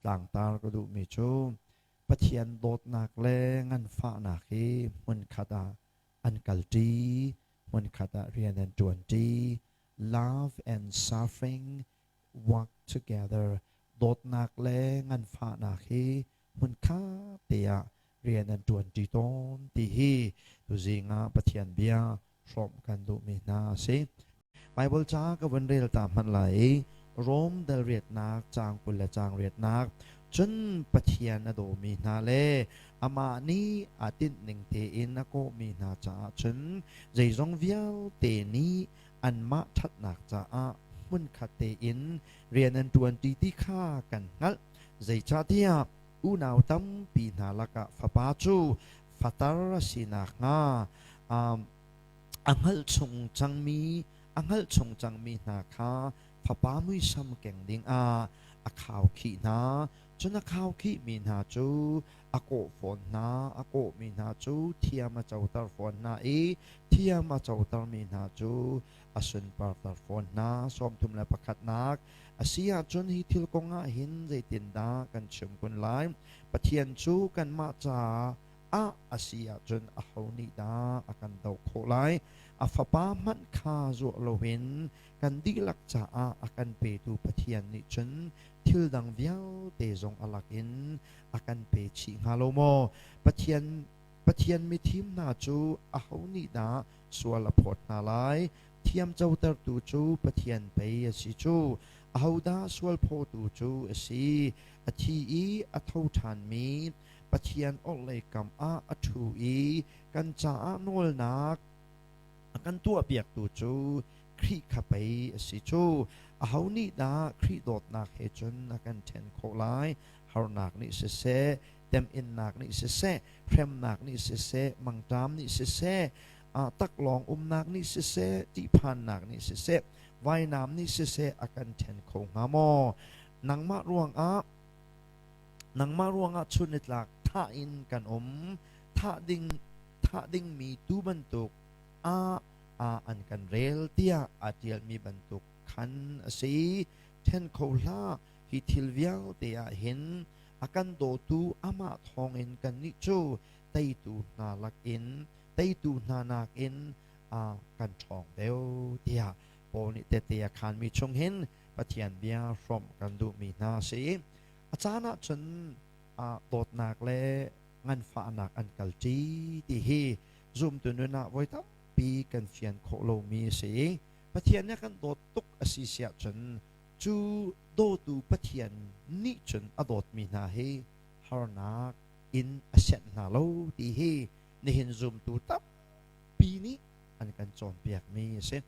Tlangtar ka duhmi cu Pathian dawtnak le nganfahnak hi hmunkhat ah an kalṭi, hmunkhat ah rian an ṭuanṭi. Love and suffering work together. Dawtnak le nganfahnak hi hmunkhat te ah rian an ṭuanṭi tawn ti hi tuzing ah Pathian bia hrawmh kan duhmi hna a si. Baibal ca ka vun rel ta hmanh lai i Rom dal riatnak caang 20 le caang riatnak cun Pathian a dawmi hna le amah nih aa tinh ning tein a kawhmi hna caah cun zeizong vialte nih anmah ṭhatnak caah hmunkhat tein rian an ṭuanṭi ti kha kan hngalh. Zeicahtiah unau tampi hna lakah fapa cu fatar a si nakhnga a hngalh chung cangmi a hngalh chung cangmi hna kha fapa muisam keng dingah a khaukhih hna. Cun a khaukhihmi hna cu a kawh fawn hna, a kawhmi hna cu thiam a coter fawn hna i thiam a cotermi hna cu a sunparter fawn hna. 31nak a si ahcun hi thil kong ah hin zeitindah kan chim kun lai? Pathian cu kanmah caah ah a si ahcun aho nih dah a kan doh khawh lai? A fapa hmanh kha zuah loin kan dihlak caah a kan petu Pathian nih cun thil dang vialte zong a lak in a kan pe chih hnga lo maw? Pathian Pathian mithim hna cu aho nih dah sual a phawt hna lai? Thiamcotertu cu Pathian pei a si cu. Ahodah sual phawtu cu a si? A thi i a tho ṭhanmi Pathian orhlei kam ah a ṭhu i kan caah nawlnak a kan tuahpiaktu cu Khrih kha pei a si cu. Aho nih dah Khrih dawtnak he cun a kan ṭhen khawh lai? Harnak nih siseh, temhinnak nih siseh, hremnak nih siseh, mangṭam nih siseh, taklawng umnak nih siseh, ṭihphannak nih siseh, vainam nih siseh a kan ṭhen kho hnga maw? Nangmah ruangah nangmah ruangah chun nitlak thah in kan um, thah ding thah dingmi tuu bantuk ah an kan rel tiah aa ṭialmi bantuk khan a si. Ṭhen kho hlah, hi thil vialte ah hin a kan dawtu amah thawngin kannih cu teitu hna lakin teitu hna nakin a kan ṭhawng deuh tiah Paul nih tehte a khaanmi chung hin Pathian bia hrawmh kan duhmi hna a si. A caan ah cun dawtnak le nganfahnak an kalṭi ti hi zumtu nun ah voi tampi kan fian khawh lomi a si. Pathian nih a kan dawt tuk a si siah cun cu dawtu Pathian nih cun a dawtmi hna hi harnak in a sianh hna lo ti hi nihin zumtu tampi nih an kan cawnpiakmi a si.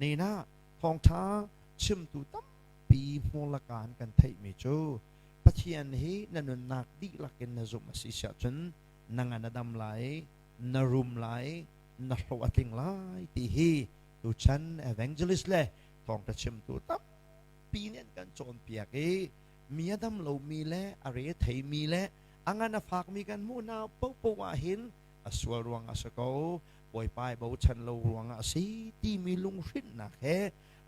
Nihin ah thawngṭha chimtu tampi hmurlaka an kan theihmi cu Pathian hi na nunnak dihlak in na zumh a si siah cun na ngan a dam lai, na rum lai, na hlawh a tling lai ti hi tuchan evangelist le thawngṭha chimtu tampi nih an kan cawnpiak i mi a dam lomi le a re theimi le a ngan a fakmi kan hmuh hna paohpaoh ah hin a sual ruangah a si ko Bawipa i bochan lo ruangah a si timi lunghrinnak he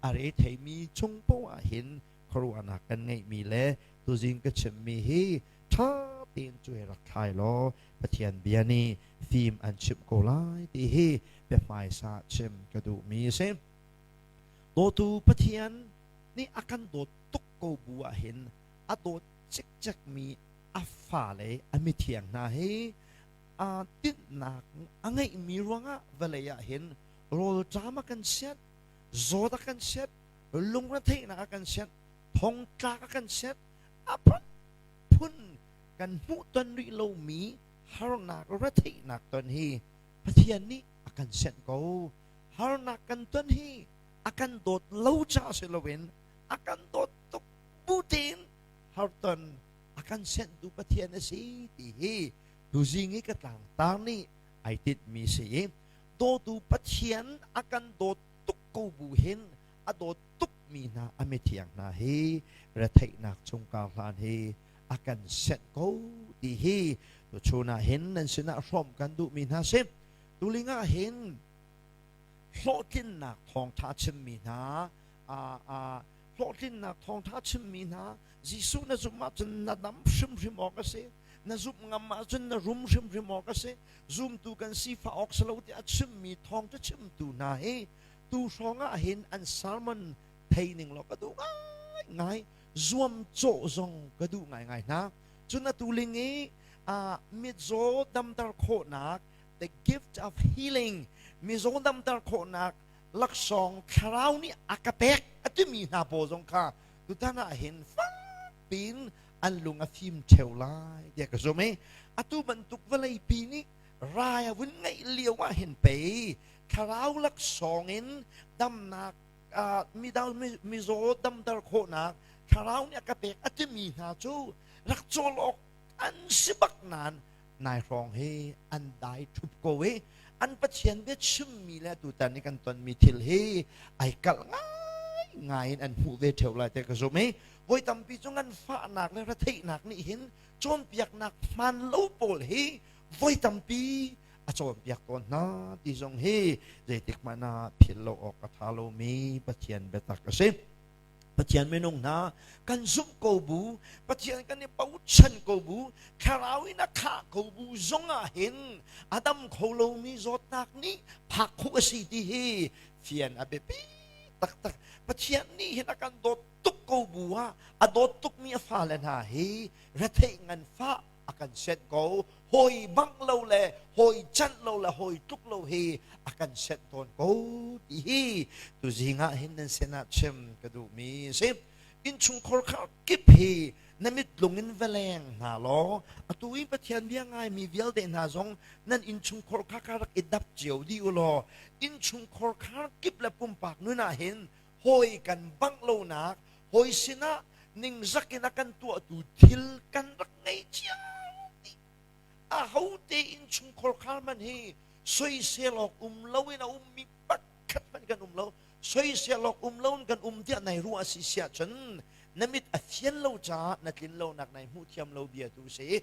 a re theimi chung paoh ah hin khuaruahnak kan ngeihmi le tuzing ka chimmi hi ṭha tein cuai rak thlai law Pathian bia nih fim an chimh ko lai ti hi biahmaisa chim ka duhmi a si. Dawtu Pathian nih a kan dawt tuk ko bu ah hin a dawt cikcekmi a fale a mithiang hna hi aa tinhnak a ngeihmi ruangah vawlei ah hin rawlṭam a kan sianh, zawt a kan sianh, lungretheihnak a kan sianh, thongtlak a kan sianh, a phunphun kan hmuhton rih lomi harnak retheihnak ton hi Pathian nih a kan sianh ko. Harnak kan ton hi a kan dawt lo caah si loin a kan dawt tuk bu tein harton a kan sianhtu Pathian a si ti hi tuzing i ka tlangtar nih ai tinhmi si i dawtu Pathian a kan dawt tuk ko bu hin a dawt tukmi hna a mithiang hna hi retheihnak chung kar hlan hi a kan senh ko ti hi tuchun ah hin nan sinah hrawmh kan duhmi hna si tuling ah hin hlawhtlinnak thawngtha chimmi hna. Hlawhtlinnak thawngṭha chimmi hna, Jesuh na zumh ahcun na dam hrimhrim awk a si. Na zumh ngam ahcun na rum hrimhrim awk a si. Zumtu kan sifah awk si lo tiah a chimmi thawngṭha chimtu hna hi tu hrawng ah hin an sermon thei ning law ka duh ngaingai. Zuamcawh zong ka duh ngaingai hna. Cun atu ling i mitzaw damter khawhnak the gift of healing mizaw damter khawhnak laksawng thlarau nih a ka pek a timi hna pawl zong kha tutan ah hin fakpiin an lung a fim ṭheo lai tiah ka zumh i atu bantuk vawleipi nih rai a vun ngeih lio ah hin pei thlarau laksawng in damnak midang mizaw damter khawhnak thlarau nih a ka pek a timi hna cu rak cawl awk an si bak nain nai hrawng hi an dai ṭhup ko i an Pathian bia chimmi le tutan i kan tonmi thil hi ai kalh ngai ngai in an hmuh ve ṭheo lai tiah ka zumh i voi tampi cu nganfahnak le retheihnak nih hin cawnpiaknak hmaan lo pawl hi voi tampi a cawnpiak tawn hna ti zong hi zeitik hmanh ah philh lo awk a ṭha lomi Pathian biatak a si. Pathian minung hna kan zumh ko bu, Pathian kan i bochan ko bu, thlarau in a khah ko bu zong ah hin a dam kho lomi zawtnak nih phak khawh a si ti hi fian a biapi taktak. Pathian nih hin a kan dawt tuk ko bu ah a dawt tukmi a fale hna hi retheih nganfah a kan senh ko. Hawi bang lo le hawi canh lo le hawi tluk lo hi a kan senh tawn ko ti hi tuzing ah hin nan sinah chim ka duhmi a si. Innchungkhar kha kip hi na mit lung in va leng hna law atu i Pathian bia ngaimi vialte hna zong nan innchungkhar kha ka rak i dap cio dih u law innchungkhar khar kip le pumpak nun ah hin hawi kan bangh lonak hawi sinah ningzak in a kan tuahtu thil kan rak ngei cio dih. Ahote innchungkhar khar man hi soisel awk um loin a ummi pakhat hmanh kan um lo. Soisel awk um loin kan um tiah nai ruah a si siah cun na mit a fian lo caah na tlin lonak nai hmuh thiam lo bia tu si.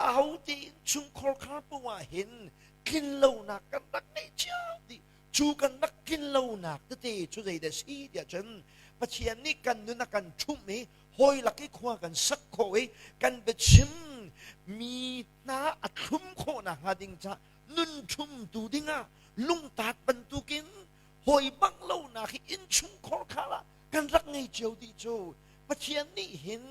Ahote innchungkhar khar poah hin tlin lonak kan rak ngei cio dih. Cu kan rak tlin lonak tete cu zeidah si tiah cun Pathian nih kan nun a kan ṭhumh i hawi lak i khua kan sak khawh i kan biachim mi hna a thlum khawh nakhnga ding caah nun ṭhumtu dingah lungtaat bantukin hawi bang lonak hi innchungkhar khar ah kan rak ngei cio dih cu Pathian nih hin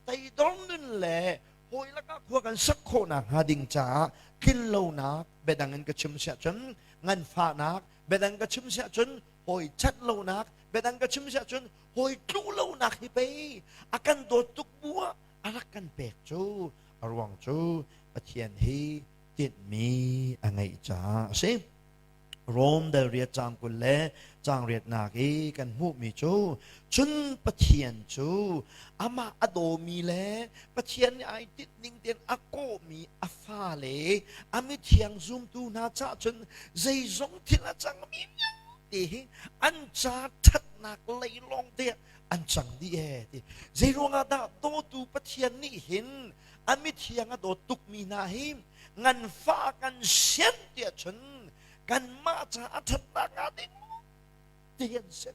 teidor nun le hawi lakah khua kan sak khawh nakhnga ding caah tlinlonak biadang in ka chim siah cun nganfahnak biadang ka chim siah cun hawi cat lonak biadang ka chim siah cun hawi tluh lonak hi pei a kan dawt tuk bu ah a rak kan pek cu a ruang cu Pathian hi tinhmi a ngeih caah a si. Rom dal riat caang 20 le caang riatnak i kan hmuhmi cu cun Pathian cu amah a dawmi le Pathian nih ai tinh ning tein a kawhmi a fale a mithiang zumtu hna caah cun zeizong thil a cangmi vialte hi an ca ṭhatnak lei lawng te an cang dih ee ti. Zeiruangah dah dawtu Pathian nih hin a mithiang a dawt tukmi hna hi nganfah kan sian tiah cun kanmah ca a ṭhatnak hnga ding ti an si.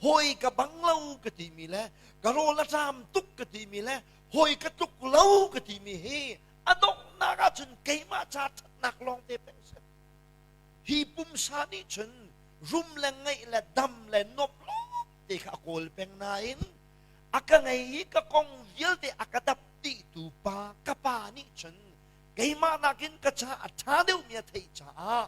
Hawi ka bang lo ka timi le ka rawl a ṭam tuk ka timi le hawi ka tluk lo ka timi hi a donghnak ahcun keimah ca ṭhatnak lawng te peng si. Hi pumsa nih cun rum le ngeih le dam le nuamh lawng te kha a kawl peng nain a ka ngei i ka kong vialte a ka dap dihtu pa ka pa nih cun keimah nakin ka ca a ṭha deuhmi a theih caah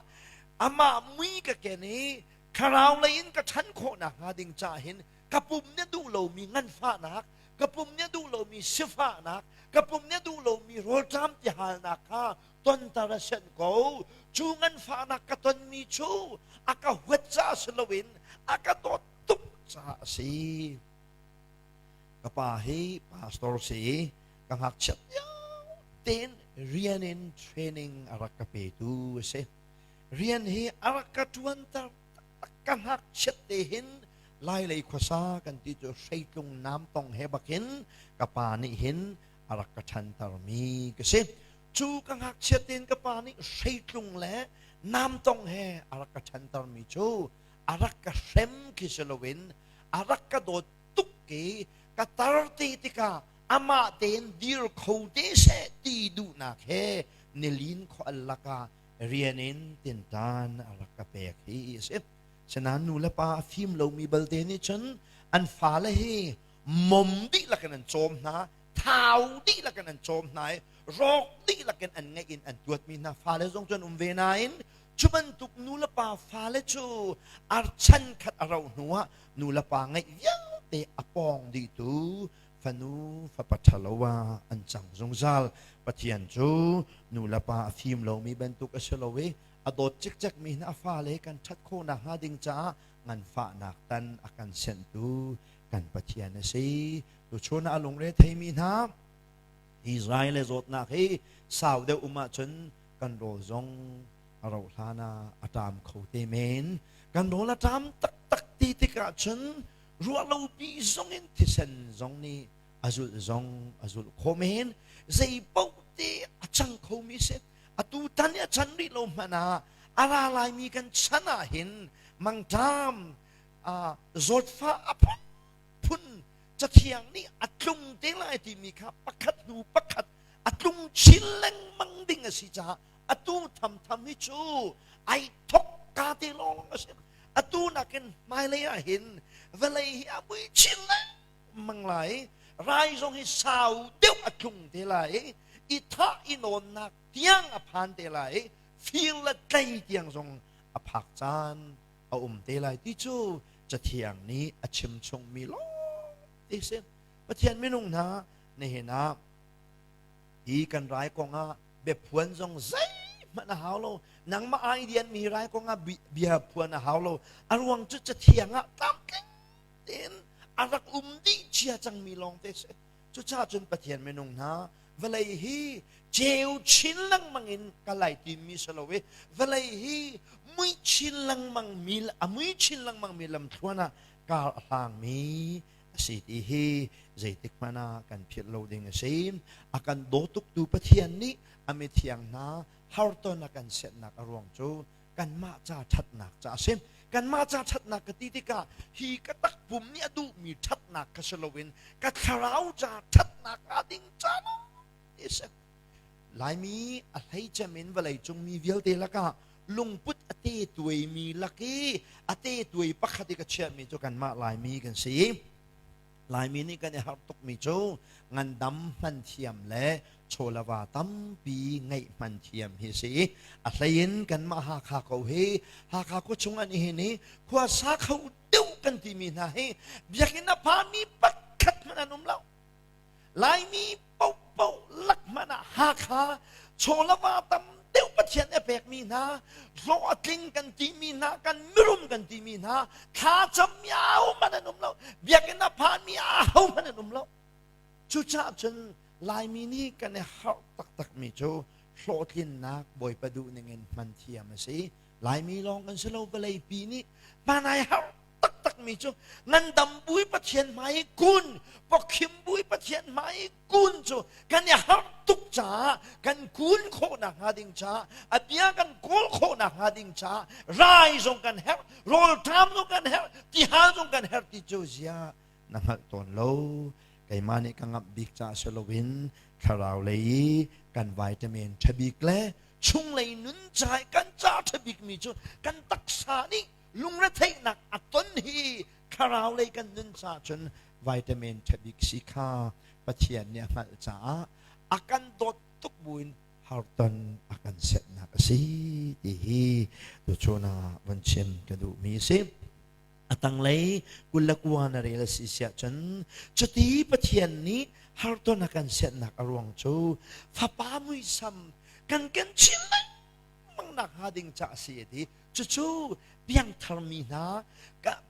amah mui ka ken i thlarau lei in ka ṭhan khawh nakhnga ding caah hin ka pum nih a duh lomi nganfahnak ka pum nih a duh lomi sifahnak ka pum nih a duh lomi rawlṭam tihalnak kha tonter a sianh ko. Cu nganfahnak ka tonmi cu a ka huat caah si loin a ka dawt tuk caah a si. Ka pa hi pastor si i ka ngakchiat lio tein rian in training a rak ka petu a si. Rian hi a rak ka ṭuanter taktak. Ka ngakchiat te hin Lailei khuasa kan ti cu hreitlung namtong he bakin ka pa nih hin a rak ka ṭhantermi ka si. Cu ka ngakchiat tein ka pa nih hreitlung le namtong he a rak ka ṭhantermi cu a rak ka hrem khi si loin a rak ka dawt. tuk i ka tar te tikah amah tein dir kho te seh ti duhnak he nilin khua al lakah rian in tinṭan a rak ka pek hi a si. Sinain nu le pa a fim lomi balte nih cun an fale hi mom dihlak in an cawm hna, thau dihlak in an cawm hna i rawk dihlak in an ngeih in an tuatmi hna fale zong cu an um ve nain cu bantuk nu le pa fale cu ar chan khat a rauh hnuah nu le pa ngeih vialte a pawng dihtu fanu fapa ṭhalo ah an cang zungzal. Pathian cu nu le pa a fim lomi bantuk a si lo i a dawt cikcekmi hna a fale kan ṭhat khawh nakhnga ding caah nganfahnak tan a kan senhtu kan Pathian a si. Tuchun ah a lungre theimi hna Israel le zawtnak hi sau deuh um ahcun kan rawl zong a rauh hlan ah a ṭam kho te men. Kan rawl a ṭam taktak ti tikah cun ruahlopi zong in thisen zong nih a zulh zong a zulh khawh men. Zei paoh te a cang khomi si. Atu tan i a can rih lo hmanh ah a ra laimi kan chan ah hin mangṭam zawtfah a phunphun cathiang nih a tlung te lai timi kha pakhat hnu pakhat a tlung chin lengmang ding a si caah atu thamtham hi cu ai thok ka te lawng a si. Atu nakin hmailei ah hin vawlei hi a mui chin lengmang lai. Rai zong hi sau deuh a tlung te lai i thah i nawnnak tiang a phan te lai, fir le tlei tiang zong a phak caan a um te lai ti cu cathiang nih a chim chungmi lawng te si. Pathian minung hna, nihin ah hi kan rai kong ah biaphuan zong zeihmanh a hau lo. Nangmah ai dianmi rai kong ah bia phuan a hau lo. A ruang cu cathiang ah tlamtling tein a rak um dih cia cangmi lawng te si. Cucaah cun Pathian minung hna, vawlei hi ceu chin lengmang in ka lai timi si lo i vawlei hi mui chin lengmang mi a mui chin lengmang mi lamthluan ah kar a hlangmi a si ti hi zeitik hmanh ah kan philh lo ding a si. A kan daw tuktu Pathian nih a mithiang hna harton a kan setnak a ruang cu kanmah ca ṭhatnak ca a si. Kanmah ca ṭhatnak ka ti tikah hi ka takpum nih a duhmi ṭhatnak kha si loin ka thlarau ca ṭhatnak hnga ding ca ti a si. Laimi a hleicem in vawleicung mi vialte lakah lungput a te tuaimi lak i a te tuai pakhat i ka chiahmi cu kanmah Laimi kan si. Laimi nih kan i harh tukmi cu ngandam hman thiam le chawlava tampi ngeih hman thiam hi si. A hleiin kanmah Hakha ko hi, Hakha khua chung an i hin i khua sa kho deuh kan timi hna hi biakinn a phami pakhat hmanh an um lo. Laimi paohpaoh lak hmanh ah Hakha chawlava tam deuh Pathian a pekmi hna, hlawh a tling kan timi hna, kan mirum kan timi hna, thlacam mi ahohmanh an um lo, biakinn a phanmi ahohmanh an um lo. Cucaah cun Laimi nih kan i harh taktakmi cu hlawhtlinnak Bawipa duh ningin hman thiam a si. Laimi lawng kan si lo, vawleipi nih hman ai harh taktakmi cu ngandam bui Pathian hmai i kun, pawkhim bui Pathian hmai i kun cu kan i harh tuk caah kan kun khawhnak hnga ding caah a bia kan kawl khawhnak hnga ding caah rai zong kan herh, rawlṭam zong kan herh, tihal zong kan herh ti cu zia na hngalh tawn lo. Keimah nih ka ngamh bik caah si loin thlarau lei i kan vitamin ṭha bik le chunglei nun ca i kan ca ṭha bikmi cu kan taksa nih lungretheihnak a ton hi thlarau lei kan nun caah cun vitamin ṭha bik si kha Pathian nih a hngalh caah a kan dawt tuk buin harton a kan setnak a si ti hi tuchun ah von chim ka duhmi a si. A tanglei 29 na rel a si siah cun cuti Pathian nih harton a kan setnak a ruang cu fapa muisam kan ken chin lengmang nak hnga ding ca a si a ti. Cucu piangthar mi hna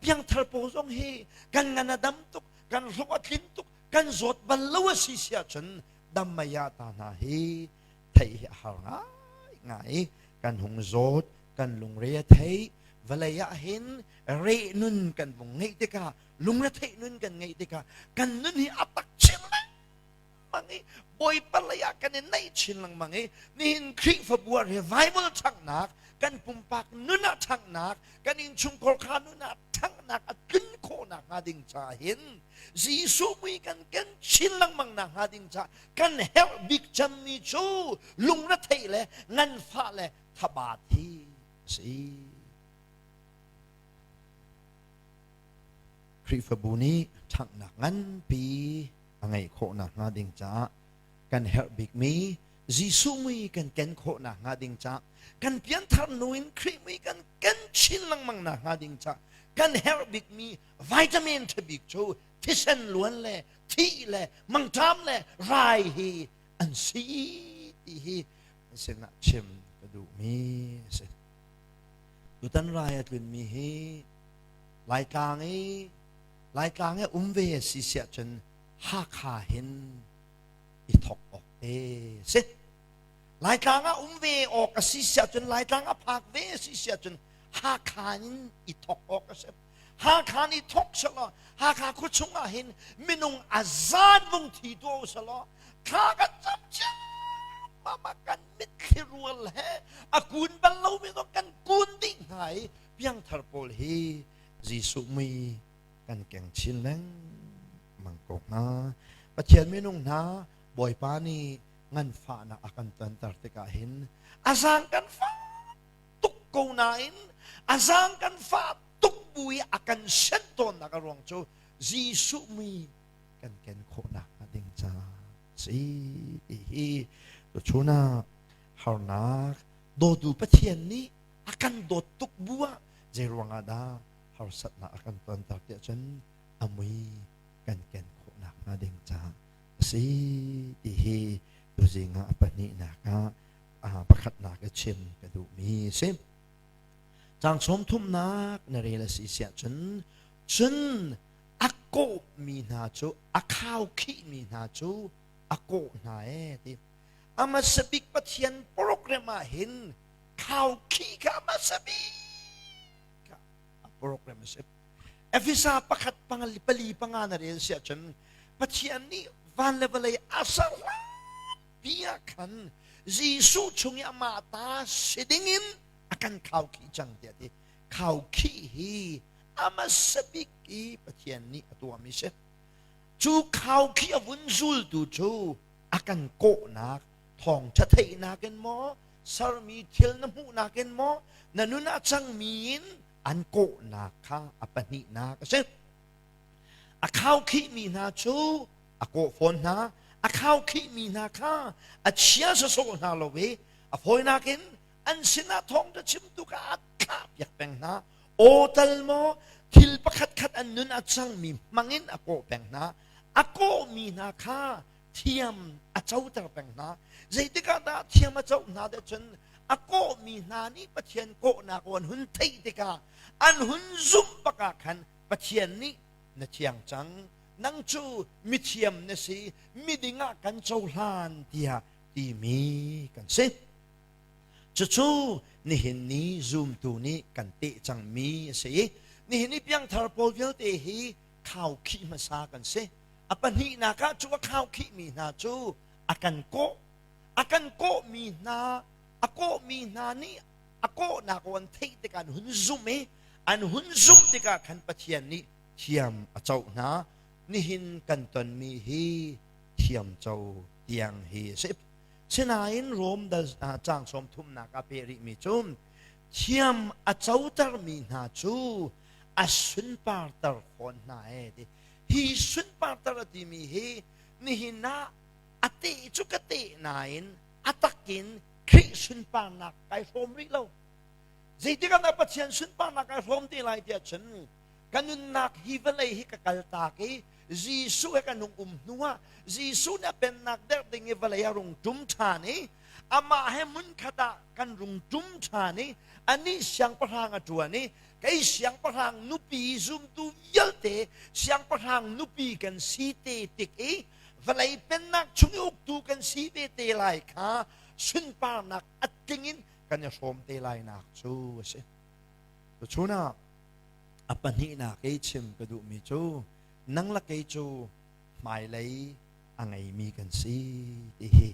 piangthar pawl zong hi kan ngan a dam tuk, kan hlawh a tlin tuk, kan zawt bal lo a si siah cun dammaya ta hna hi theih hi a har ngai ngai. Kan hung zawt, kan lungre a thei, vawlei ah hin reh nun kan vung ngeih tikah, lungretheih nun kan ngeih tikah kan nun hi a tak chin lengmang i Bawipa lei ah kan i naih chin lengmang i nihin Khrihfabu ah revival ṭhanghnak, kan pumpak nun ah ṭhanghnak, kan innchungkhar kha nun ah ṭhanghnak. nganfahnak a tlun khawh nakhnga ding caah hin Jesuh mui kan ken chin lengmang nakhnga ding caah kan herh bik cemmi cu lungretheih le nganfah le thabat hi a si. Khrihfabu nih ṭhanghnak nganpi a ngeih khawh nakhnga ding caah kan herh bikmi Jesuh mui kan ken khawh nakhnga ding caah kan pianthar hnu in Khrih mui kan ken chin lengmang nakhnga ding caah kan herh bikmi vitamin ṭha bik cu thisen luan le thih le mangṭam le rai hi an si ti hi sinah chim ka duhmi a si. Tutan rai a tlunmi hi Laitlang i Laitlang i um ve a si siah cun Hakha hin i thok awk te si. Laitlang ah um ve awk a si siah cun Laitlang a phak ve a si siah cun Hakha in i thok awk a si. Hakha nih thok selaw Hakha khua chung ah hin minung a zat vung thi tuah u selaw thla kan cam ciammam kan mitthli rual he a kun bal lomi zong kan kun dih hna i piangthar pawl hi Jesuh mui kan keng chin lengmang ko hnga. Pathian minung hna Bawipa nih nganfahnak a kan tonter tikah hin a zaang kan fah tuk ko nain a zaang kan fah tuk bu i a kan senh tawnnak a ruang cu Jesuh mui kan ken khawhnak hnga ding caah si ti hi tuchun ah harnak dawtu Pathian nih a kan dawt tuk bu ah zei ruangah dah harsatnak a kan tonter tiah cun a mui kan ken khawhnak hnga ding caah a si ti hi tuzing ah a pahnihnak ah pakhatnak i chim ka duhmi a si. Caang sawm thumnak na rel a si siah cun cun a kawhmi hna cu a khaukhihmi hna cu a kawh hna ee ti. A hmasa bik Pathian program ah hin khaukhih kha a hmasa bik a program a si. Efesa pakhat pangali pali panga na rel siah cun Pathian nih van le vawlei a ser pi ah khan Jesuh chung i amah ta si dingin a kan khaukhih cang tiah ti. Khaukhih hi a hmasa bik i Pathian nih a tuahmi si. Cu khaukhih a vun zultu cu a kan kawhnak thawngṭha theihnak in maw sermi thil na hmuhnak in maw na nun ah cangmi in an kawhnak kha a pahnihnak a si. A khaukhihmi hna cu a kawh fawn hna. A khaukhihmi hna kha a chia sawsawh hna lo i a fawinak in an sinah thawngṭha chimtu kha a thlahpiak peng hna. Aw tal maw thil pakhatkhat an nun a cangmi hmangin a kawh peng hna. A kawhmi hna kha thiam a coter peng hna. Zeitik ah dah thiam a co hna deh cun a kawhmi hna nih Pathian kawhnak an hun theih tikah an hun zumh bak ah khan Pathian nih na thiang cang nang cu mithiam na si miding ah kan cohlan tiah timi kan si. Cucu nihin ni zumtu nih kan teh cangmi a si i nihin ni piangthar pawl vialte hi khaukhih hmasa kan si. A pahnihnak ah cu a khaukhihmi hna cu a kan kawh. A kan kawhmi hna, a kawhmi hna nih a kawhnak aw an theih tikah an hun zumh i an hun zumh tikah khan Pathian nih thiam a coh hna. Nihin kan tonmi hi thiam co tiang hi a si. Sinain Rom dal caang sawm thumnak ah peh rihmi cu thiam a cotermi hna cu a sunparter fawn hna ee ti. Hi sunparter a timi hi nihin ah a teh cu ka teh nain a takin Khrih sunparnak kai hrawm rih lo. Zeitik ah dah Pathian sunparnak kai hrawm te lai tiah cun ka nunnak hi vawlei hi ka kaltak i Jesuh he kan hung um hnu ah Jesuh nih a pennak derh ding i vawlei a rung ṭum ṭhan i amah he hmunkhat ah kan rung ṭum ṭhan i anih siangpahrang a ṭuan i kei siangpahrang nupi zumtu vialte siangpahrang nupi kan si te tik i vawlei pennak chung i uktu kan si ve te lai kha sunparnak a tling in kan i hrawm te lai nak cu a si. Tuchun ah a pahnihnak i chim ka duhmi cu nang le kei cu hmailei a ngeimi kan si ti hi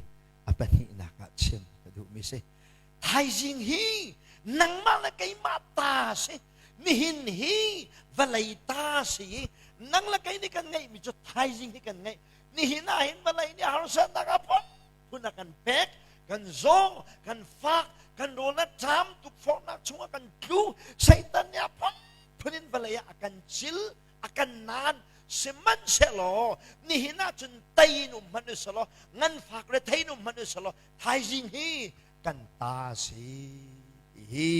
a pahnihnak ah chim ka duhmi si. Thaizing hi nangmah le keimah ta si. Nihin hi vawlei ta si i nang le kei nih kan ngeihmi cu thaizing hi kan ngeih. Nihin ah hin vawlei nih harsatnak a phunphun a kan pek. Kan zaw, kan fak, kan rawl a ṭam, tukforhnak chungah kan tlu. Satan nih a phunphun in vawlei ah a kan cil, a kan naan. Sihmanhsehlaw nihin ah cun tei in um hmanh usalaw, nganfak rethei in um hmanh usalaw, thaizing hi kan ta si ti hi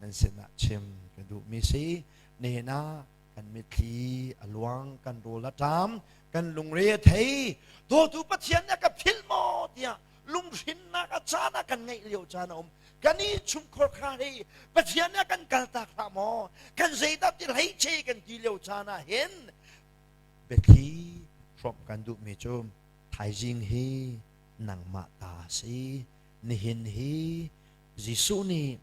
nan sinah chim ka duhmi si. Nihin ah kan mitthli a luang, kan rawl a ṭam, kan lungre a thei. Dawtu Pathian nih a ka philh maw tiah lunghrinnak a caan ah kan ngeih lio caan a um. Kan i chungkhar kha hi Pathian nih a kan kaltak hlah maw? Kan zeidah ti hleice kan ti lio caan ah hin biathli hrawmh kan duhmi cu thaizing hi nangmah ta si. Nihin hi Jesuh nih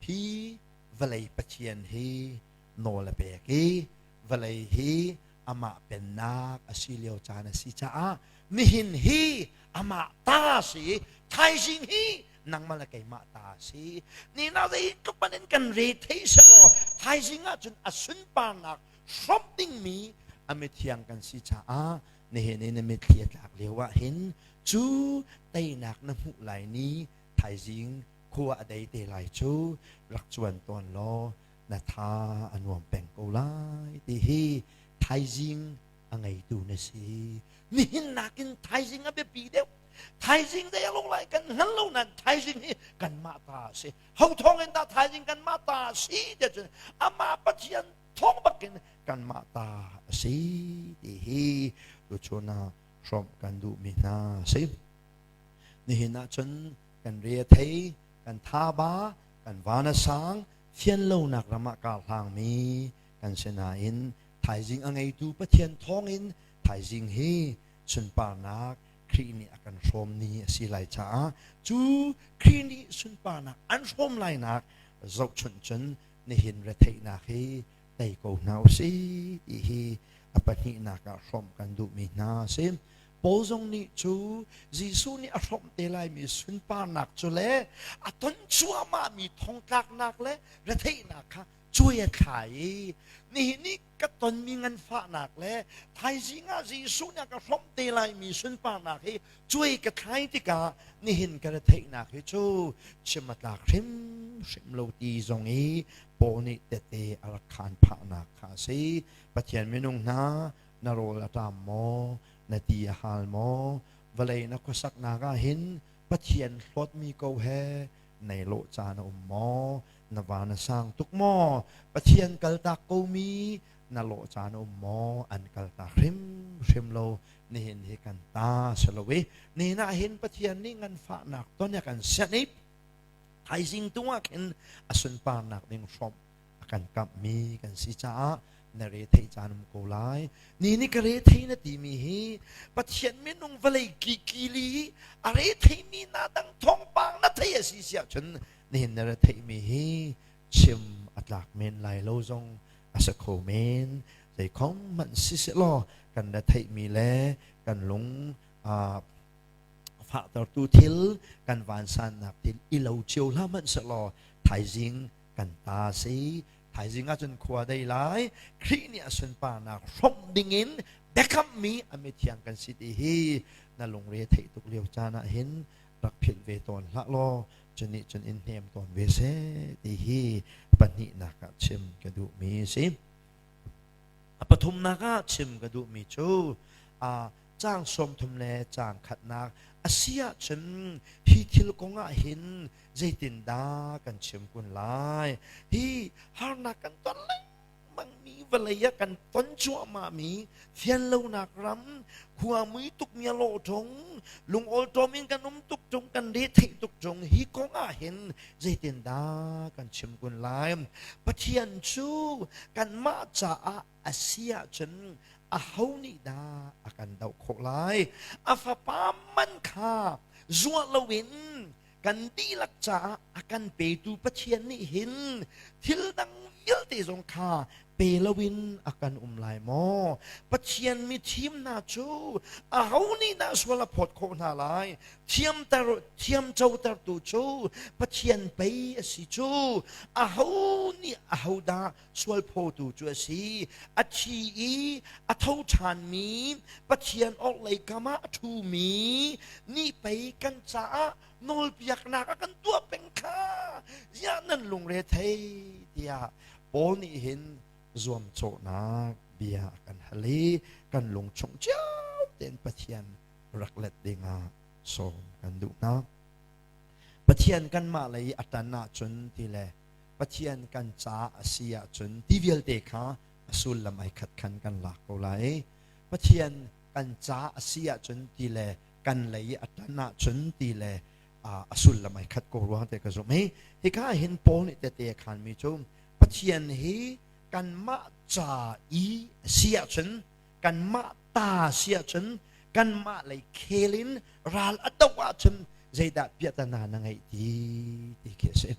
hi vawlei Pathian hi nawl a pek i vawlei hi amah pennak a si lio caan a si caah nihin hi amah ta si thaizing hi nangmah le keimah ta si. Ni na zeitluk man in kan re thei selaw thaizing ah cun a sunparnak hrawmh dingmi a mithiang kan si caah nihin i na mitthli a tlak lio ah hin cu teinak na hmuh lai ni thaizing khua a dei te lai cu rak cuan tawn law na tha a nuam peng ko lai ti hi thaizing a ngeitu na si. Nihin nakin thaizing a biapi deuh. Thaizing zei a lo lai kan hngal lo nain thaizing hi kanmah ta a si. Ho thawng in dah thaizing kanmah ta a si tiah cun amah Pathian thawng bakin kanmah ta a si ti hi tuchun ah hrawmh kan duhmi hna a si. Nihin ah cun kan re a thei, kan thaba, kan van a sang, fian lonak ram ah kar hlangmi kan si nain thaizing a ngeitu Pathian thawngin thaizing hi sunparnak Khrih nih a kan hrawm ni a si lai caah cu Khrih nih sunparnak an hrawm lainak zohchunh cun nihin retheihnak hi tei ko hna usih ti hi a pahnihnak ah hrawmh kan duhmi hna a si. Paul zong nih cu Jesuh nih a hrawmh te laimi sunparnak cu le a ton cuahmahmi thongtlaknak le retheihnak kha cuai a thlai i nihin i ka tonmi nganfahnak le thaizing ah Jesuh nih a ka hrawmh te laimi sunparnak hi cuai ka thlai tikah nihin ka retheihnak hi cu chim a tlak hrimhrim lo ti zong i Paul nih tete a rak khaan phahnak kha a si. Pathian minung hna na rawl a ṭam maw? Na ti a hal maw? Vawlei na khuasaknak ah hin Pathian hlawtmi ko he nei lawh caan a um maw? Na va na sang tuk maw? Pathian kaltak komi na lawh caan a um maw? An kaltak hrimhrim lo. Nihin hi kan ta si lo i nihin ah hin Pathian nih nganfahnak ton a kan sianh i thaizing tung ah khin a sunparnak ding hrawmh a kan kamhmi kan si caah na re thei caan um ko lai. Ni ni ka re thei na timi hi Pathian minung vawlei kikili a re theimi na dang thawngpang na thei a si siah cun nihin na re theimi hi chim a tlak men lai lo zong a si kho men. Zeikhom hmanh si selaw kan ra theihmi le kan lung fahtertu thil kan vansannak thil i lo cio hlah hmanh selaw thaizing kan ta si. Thaizing ah cun khua dei lai. Khrih nih a sunparnak hrawmh dingin biakammi a mithiang kan si ti hi na lungre theih tuk lio caan ah hin rak philh ve tawn hlah law cu nih cun in hnem tawn ve seh ti hi pahnihnak ah chim ka duhmi a si. A pathumnak ah chim ka duhmi cu caang 30 le caang khatnak a si ahcun hi thil kong ah hin zeitindah kan chim kun lai? Hi harnak kan ton lengmangmi vawlei ah kan ton cuahmahmi fianlonak ram khua mui tukmi a lawh ṭung lungawlṭawm in kan um tuk ṭung kan retheih tuk ṭung hi kong ah hin zeitindah kan chim kun lai? Pathian cu kanmah caah a si ahcun aho nih dah a kan doh khawh lai? A fapa man kha zuah loin kan dihlak caah a kan petu Pathian nih hin thil dang vialte zong kha Pe loin a kan um lai maw? Pathian mithim hna cu aho nih dah sual a phawt khawh hna lai? Thiamter thiamcotertu cu Pathian pei a si cu. Aho nih ahodah sual phawtu cu a si? A thi i a tho ṭhanmi Pathian orhlei kam ah a ṭhumi nih pei kan caah nawlpiaknak a kan tuah peng kha ziah nan lungre thei tiah Paul nih hin zuamcawhnak bia a kan hal i kan lungchung cio tein Pathian rak let dingah sawm kan duh hna. Pathian kanmah lei a ṭan ahcun ti le Pathian kan ca a si ahcun ti vialte kha a sullam ai khat khan kan lak ko lai. Pathian kan ca a si ahcun ti le kan lei a ṭan ahcun ti le a sullam ai khat ko ruang te ka zumh hi. Hika hin Paul nih tete a khanmi cu Pathian hi kanmah ca i a si ahcun kanmah ta si ahcun kanmah lei khel in ral a doh ahcun zeidah piahtana na ngeih ti ti khi a si.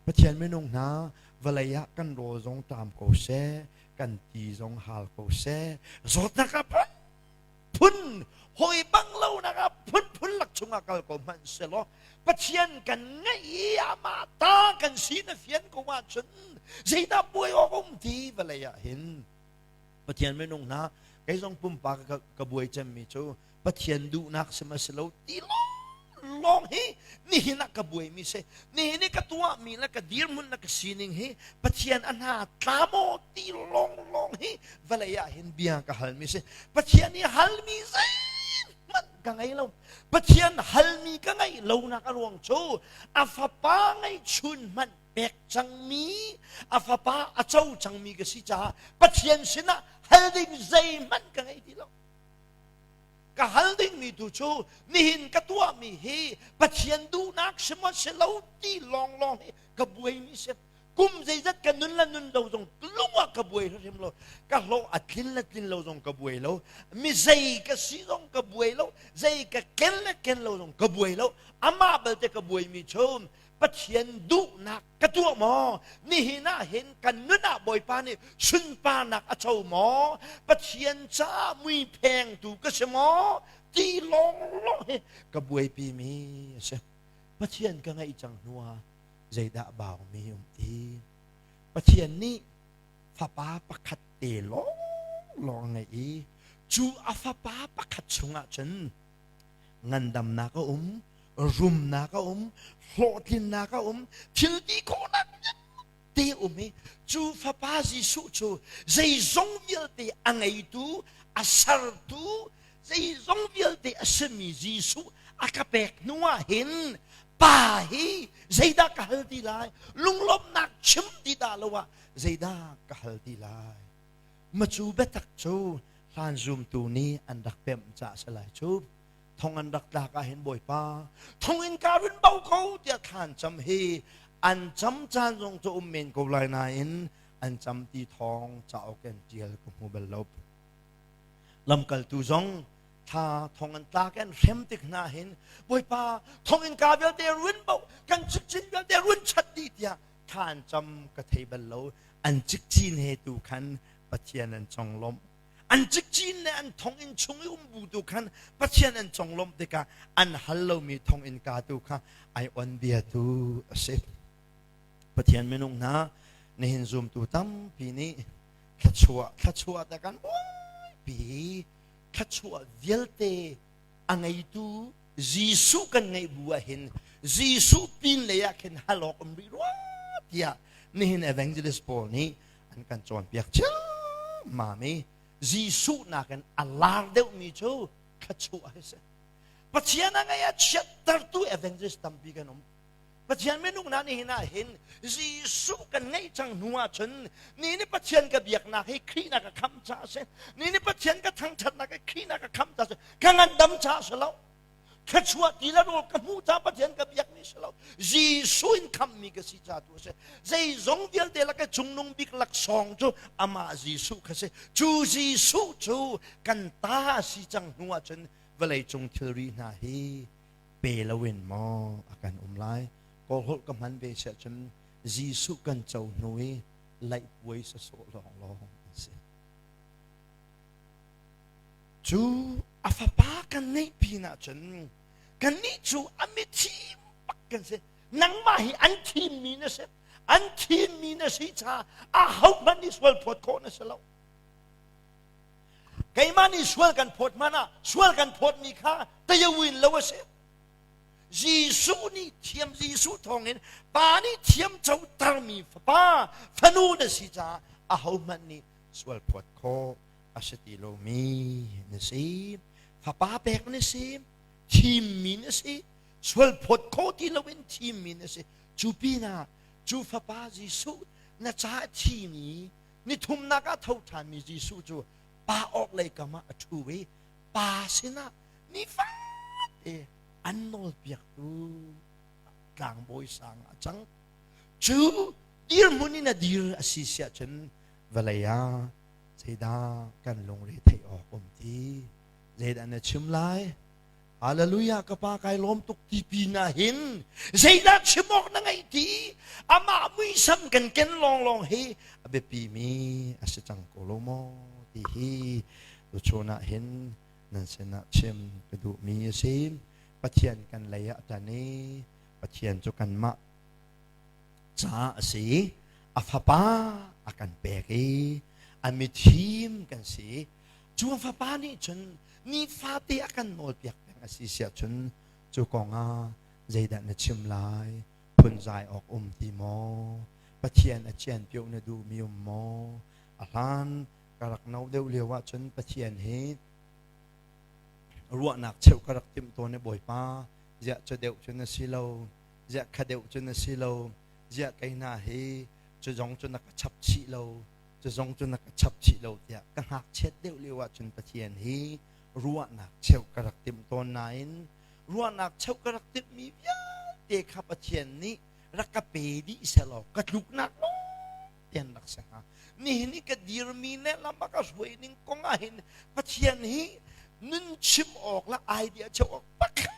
Pathian minung hna vawlei ah kan rawl zong ṭam ko seh, kan ti zong hal ko seh, zawtnak ah phun hawi bang lo nak ah phunphun lak chungah kal ko hmanh selaw Pathian kan ngeih i amah ta kan si na fian ko ahcun zeidah buai awk um ti vawlei ah hin Pathian minung hna kei zong pumpak ka buai cemmi cu Pathian duhnak si ma si lo ti lawng hi nihin ah ka buaimi si nihin i ka tuahmi le ka dirhmun le ka sining hi Pathian a hna tla maw ti lawng lawng hi vawlei ah hin bia ka halmi si Pathian i halmi zeihmanh ka ngei lo Pathian halmi ka ngeih lonak a ruang cu a fapa ngeihchun hmanh pek cangmi a fapa a co cangmi ka si caah Pathian sinah hal ding zeihmanh ka ngei ti lo ka hal dingmi tu cu nihin ka tuahmi hi Pathian duhnak si maw si lo ti lawnglawng hi ka buaimi si kum zeizat ka nun le nun lo zong lung ah ka buai hrim lo ka hlawh a tlin le tlin lo zong ka buai lo mi zei ka si zong ka buai lo zei ka ken le ken lo zong ka buai lo amah balte ka buaimi cu Pathian duhnak ka tuah maw nihin ah hin kan nun ah Bawipa nih sunparnak a co maw Pathian caah mui phengtu ka si maw ti lawnglawng hi ka buaipi mi a si Pathian ka ngeih cang hnu ah zeidah baumi um ti Pathian nih fapa pakhat te lawnglawng ngeih i cu a fapa pakhat chungah cun ngandamnak a um rumnak a um hlawhtlinnak a um thil ti khawhnak te um i cu fapa Jesuh cu zeizong vialte a ngeitu a sertu zeizong vialte a simi Jesuh a ka pek hnu ah hin pa hi zeidah ka hal ti lai lunglawmhnak chim ti dah lo ah zeidah ka hal ti lai macu biatak cu hlan zumtu nih an rak pemh ca a si lai cu thong an rak tlak ah hin bawipa thong in ka run bo ko tiah thlan cam hi an cam caan zong cu um men ko lai nain an cam ti thawng cauk in tial ka hmu bal lo lamkaltu zong thla thong an tlak an hrem tik hna hin bawipa thong in ka vialte run bo kan cikcin vialte run chat dih tiah thla an cam ka thei bal lo an cikcin he tu khan Pathian an conglawmh an cikcin le an thonginn chung i um bu tu khan Pathian an conglawmh tikah an hal lomi thonginn ka tu kha ai on bia tu a si Pathian minung hna nihin zumtu tampi nih thluachuah thluachuah te kan buaipi thluachuah vialte a ngeitu Jesuh kan ngeih bu ah hin Jesuh pin lei ah khin hal awk um rih rua tiah nihin evangelist pawl nih an kan cawnpiak ciammam i Jesuh nakin a lar deuhmi cu thluachuah a si. Pathian a ngei a chiattertu evangelist tampi kan um. Pathian minung hna nih hin ah hin Jesuh kan ngeih cang hnu ahcun ni nih Pathian ka biaknak hi Khrih na ka khamh caah a si. Ni nih Pathian ka thangṭhatnak hi Khrih na ka khamh caah a si. Ka ngandam caah a si lo. Thluachuah ti le rawl ka hmuh ca Pathian ka biakmi si lo. Jesuh in khamhmi ka si ca tu a si. Zeizong vialte lak i cungnung bik laksawng cu amah Jesuh kha si. Cu Jesuh cu kan ta a si cang hnu ahcun vawleicung thilri hna hi pe loin maw a kan um lai. Kawlholh ka hman ve si ahcun Jesuh kan co hnu i Laihpuai sawsawh lawnglawng an si. Cu a fapa kan ngeih pin ahcun kannih cu a mithim bak kan si. Nangmah hi an thimmi na si. An thimmi na si caah ahohmanh nih sual phawt khawh na si lo. Keimah nih sual kan phawt hmanh ah sual kan phawtmi kha tayawin lo a si. Jesuh nih thiam Jesuh thawngin Pa nih thiam cotermi fapa fanu na si caah ahohmanh nih sual phawt khawh a si ti lomi na si. Fapa pek na si, thimmi na si, sual phawt khawh ti loin thimmi na si. Cu pinah cu fapa Jesuh na caah thimi nithumnak ah tho ṭhanmi Jesuh cu pa awk lei kam ah a ṭhu i pa sinah nifate an nawlpiaktu tlangbawi sang a cang. Cu dirhmun in a dir a si siah cun vawlei ah zeidah kan lungre theih awk um ti? Zeidah na chim lai? Hallelujah ka pa kai lawm tuk ti pin ah hin zeidah chim awk na ngeih ti amah muisam kan ken lawnglawng hi a biapi mi a si cang ko lo maw ti hi tuchun ah hin nan sinah chim ka duhmi a si. Pathian kan lei ah ṭan i Pathian cu kanmah caah a si. A fapa a kan pek i a mithim kan si. Cu a fapa nih cun nifate a kan nawlpiak peng a si siah cun cu kong ah zeidah na chim lai? Phunzai awk um ti maw? Pathian a cianpioh na duhmi um maw? A hlan ka rak no deuh lio ahcun Pathian hi ruahnak cheuh ka rak timh tawn i Bawipa ziah cu deuh cu na si lo ziah kha deuh cu na si lo ziah kei hna hi cu zong cu na ka chap chih lo cu zong cu na ka chap chih lo tiah ka ngakchiat deuh lio ahcun Pathian hi ruahnak cheuh ka rak timh tawn nain ruahnak cheuh ka rak timhmi vialte kha Pathian nih rak ka pe dih sehlaw ka tluknak tian rak si hnga. Nihin i ka dirmi le lam a ka hruai ning kong ah hin Pathian hi nun chim awk le idea cheu awk pakhat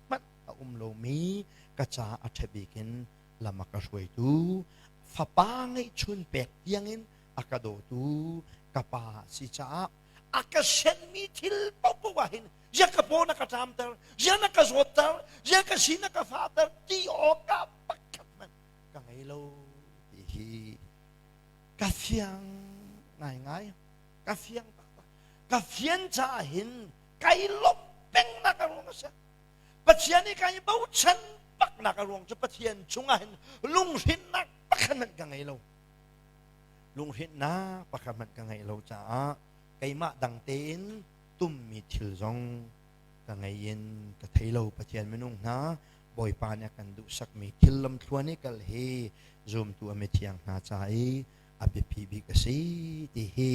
hmanh a um lomi ka ca a ṭha bik in lam a ka hruaitu fapa ngeihchun pek tiangin a ka dawtu ka pa si caah a ka senmi thil paohpaoh ah hin zia ka paw na ka ṭamter zia na ka zawtter zia ka si na ka fahter ti awkah pakhat hmanh ka ngei lo ti hi ka fiang ngaingai ka fiang taktak ka fian caah hin kai lawmh pengnak a ruang a si Pathian i kai bochan baknak a ruang cu Pathian chungah hin lunghrinnak pakhat hmanh ka ngei lo lunghrinnak pakhat hmanh ka ngeih lo caah keimah dang tein tummi thil zong ka ngei in ka thei lo Pathian minung hna Bawipa nih a kan duhsakmi thil lamthluan i kal hi zumtu a mithiang hna ca i a biapi bik a si ti hi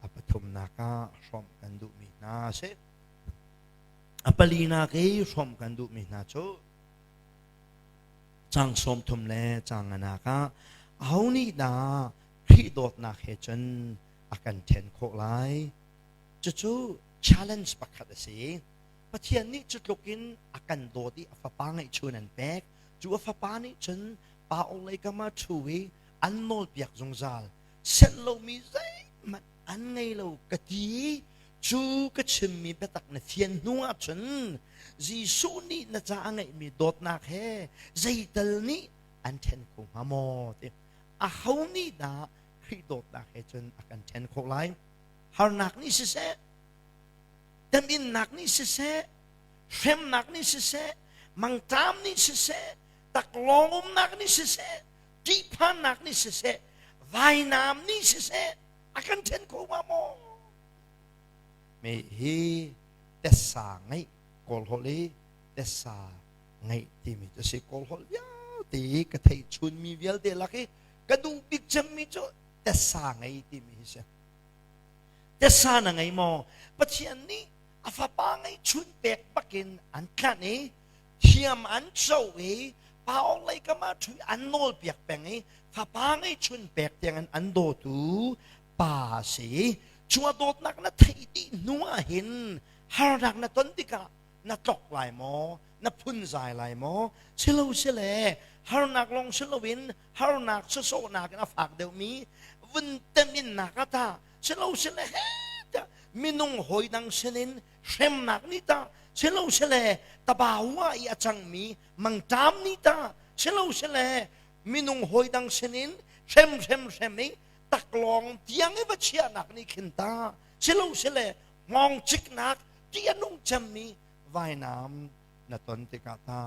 a pathumnak ah hrawmh kan duhmi hna a si. A palinak i hrawmh kan duhmi hna cu cang 30 le cang nganak ah aho nih dah Khrih dawtnak he cun a kan ṭhen khawh lai? Cucu challenge pakhat a si. Pathian nih cu tluk in a kan dawt i a fapa ngeihchun an pek. Cu a fapa nih cun pa lei kam ah ṭhu i an nawlpiak zungzal. Senh lomi zeihmanh an ngei lo ka ti cu ka chimmi biatak na fian hnu ahcun Jesuh nih na ca a ngeihmi dawtnak he zeital nih an ṭhen kho hnga maw ti. Aho nih dah Khrih dawtnak he cun a kan ṭhen khawh lai? Harnak nih siseh, teminnak nih siseh, hremnak nih siseh, mangṭam nih siseh, taklawng umnak nih siseh, ṭihphannak nih siseh, vainam nih siseh, a kan ṭhen kho hnga maw? Me hi tessa ngeih Kawl holh i tessa ngeih timi cu si Kawl holh vialte i ka theih chunmi vialte lak i ka duh bik cemmi cu tessa ngei timi hi si. Tessa na ngei maw? Pathian nih a fapa ngeihchun pek bakin an tlanh i thiam an co i paong lei kam ah ṭhu an nawl piak peng i fapa ngeihchun pek tiangin an dawtu pa a si. Cu a dawtnak na theih dih hnu ah hin harnak na ton tikah na tlok lai maw? Na phunzai lai maw? Silo sile. Harnak lawng si loin harnak sawsawhnak in a fak deuhmi vun teminnak ah tah silo sile he tiah minung hawi dang sinin hremnak nih tah silo sile tabawa i a cangmi mangṭam nih tah silo sile minung hawi dang sinin hrem hrem hrem i taklawng tiang i va chiahnak nih khin ta silo sile hngawng ciknak ti a nung cemmi vainam na ton tikah ta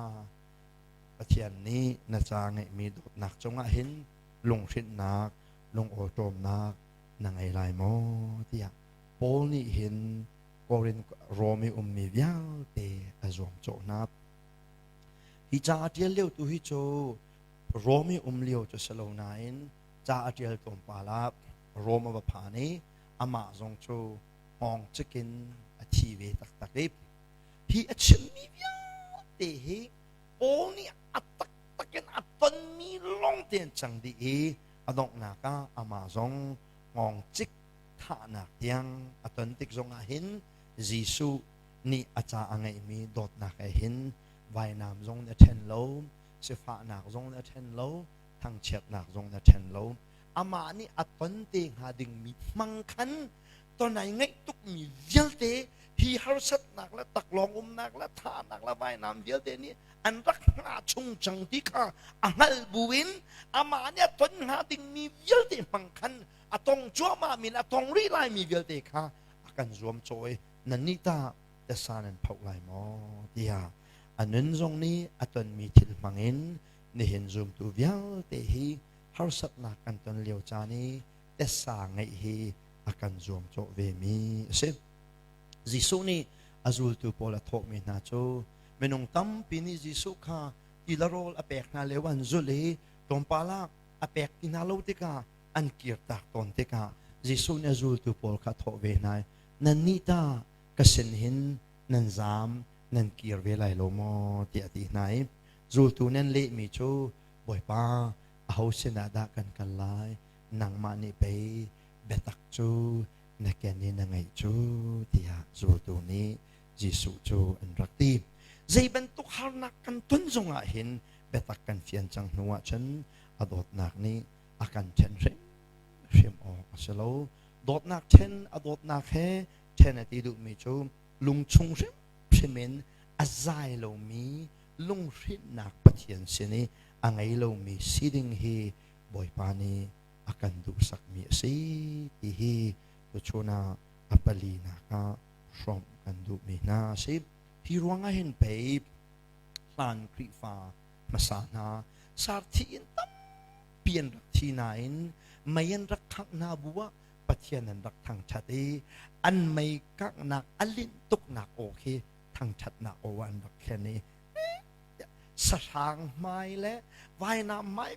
Pathian nih na ca ngeihmi dawtnak cungah hin lunghrinhnak lungawṭawmnak na ngei lai maw tiah Paul nih hin Korin Rom i ummi vialte a zuamcawh hna. Hi ca a ṭial lio tu hi cu Rom i um lio cu si lo nain ca a ṭial tlawmpal ah Rom a va phan i amah zong cu hngawng cik in a thi ve taktak i hi a chimmi vialte hi Paul nih a taktak in a tonmi lawng te an cang dih i a donghnak ah amah zong hngawng cik thahnak tiang a ton tik zongah hin Jesuh nih a ca a ngeihmi dawtnak he hin vainam zong nih a ṭhen lo, sifahnak zong nih a ṭhen lo, thangchiatnak zong nih a ṭhen lo. Amah nih a ton te hnga dingmi hmang khan ton ai ngaih tukmi vialte hi harsatnak le taklawng umnak le thahnak le vainam vialte nih an rak hngah chung cang ti kha a hngalh buin amah nih a ton hnga dingmi vialte hmang khan a tong cuahmah min a tong rih laimi vialte kha a kan zuamcawh i nannih tah tasa nan phoh lai maw tiah a nun zong nih a tonmi thil hmangin nihin zumtu vialte hi harsatnak kan ton lio caan i tessa ngeih hi a kan zuamcawh vemi a si. Jesuh nih a zultu pawl a thawhmi hna cu minung tampi nih Jesuh kha ti le rawl a pek hna lio an zulh i tlawmpal ah a pek ti hna lo tikah an kirtak tawn tikah Jesuh nih a zultu pawl kha a thawh ve hna i nannih ta ka sin hin nan zaam nan kir ve lai lo maw tiah a ti hna i zultu nih an lehmi cu Bawipa aho sinah dah kan kal lai nangmah nih pei biatak cu na ken i na ngeih cu tiah zultu nih Jesuh cu an rak ti. Zei bantuk harnak kan ton zongah hin biatak kan fian cang hnu ahcun a dawtnak nih a kan ṭhen hrimhrim awk a si lo. Dawtnak ṭhen a dawtnak he ṭhen a ti duhmi cu lungchung hrimhrim in a zai lomi lunghrinhnak Pathian sin i a ngei lomi si ding hi Bawipa nih a kan duhsakmi a si ti hi tuchun ah a palinak ah hrawmh kan duhmi hna a si. Hi ruangah hin pei hlan Khrihfa hmasa hna sarthi in tampi an rak thi nain mei an rak khangh hna bu ah Pathian an rak thangṭhat i an mei kanghnak a linh tuknak aw khi thangṭhatnak aw ah an rak thlen i sahrang hmai le vainam hmai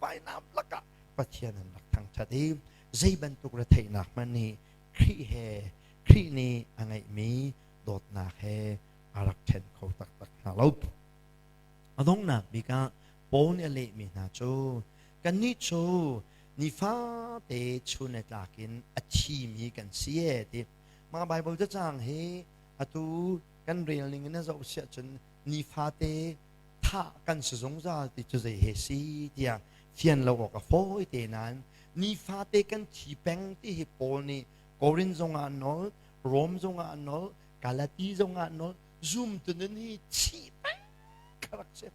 vainam lakah Pathian an rak thangṭhat i zei bantuk retheihnak hmanh nih Khrih he Khrih nih a ngeihmi dawtnak he a rak ṭhen kho taktak hna lo. A donghnak bik ah Paul nih a lehmi hna cu kannih cu nifate chun le tlak in a thimi kan si e ti. Mah Baibal cacang hi atu kan rel ning in a zoh siah cun nifate thah kan si zungzal ti cu zei he si tiah fian lo awk a fawi te nain nifate kan thi peng ti hi Paul nih Korin zongah a nawl Rom zongah a nawl Galati zongah a nawl zumtu nun hi thi peng kha rak si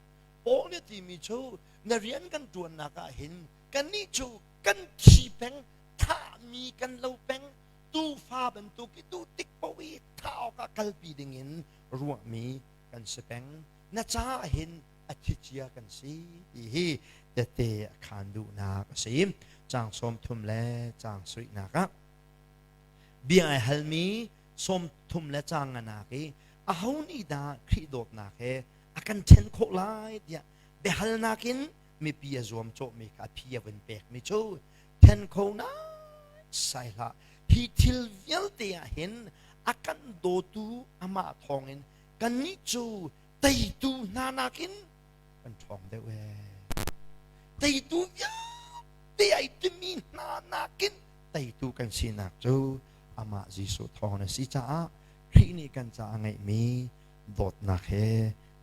Paul nih timi cu na rian kan ṭuannak ah hin kannih cu kan thi peng thahmi kan lo peng tuufa bantuk i duh tik paoh i thah awkah kalpi dingin ruahmi kan si peng. Na caah hin a thicia kan si ti hi tete a khaan duhnak a si. Caang 30 le caang sarihnak ah bia ai halmi 30 le caang nganak i aho nih dah Khrih dawtnak he a kan ṭhen khawh lai tiah biahalnak in mipi a zuamcawhmi kha a phi a vun pekmi cu then kho sai hlah hi thil vialte ah hin a kan dawtu amah thawngin kannih cu teitu hna nakin kan ṭhawng deuh ee teitu vialte ai timi hna nakin teitu kan sinak cu amah Jesuh thawng a si caah Khrih nih kan caah ngeihmi dawtnak he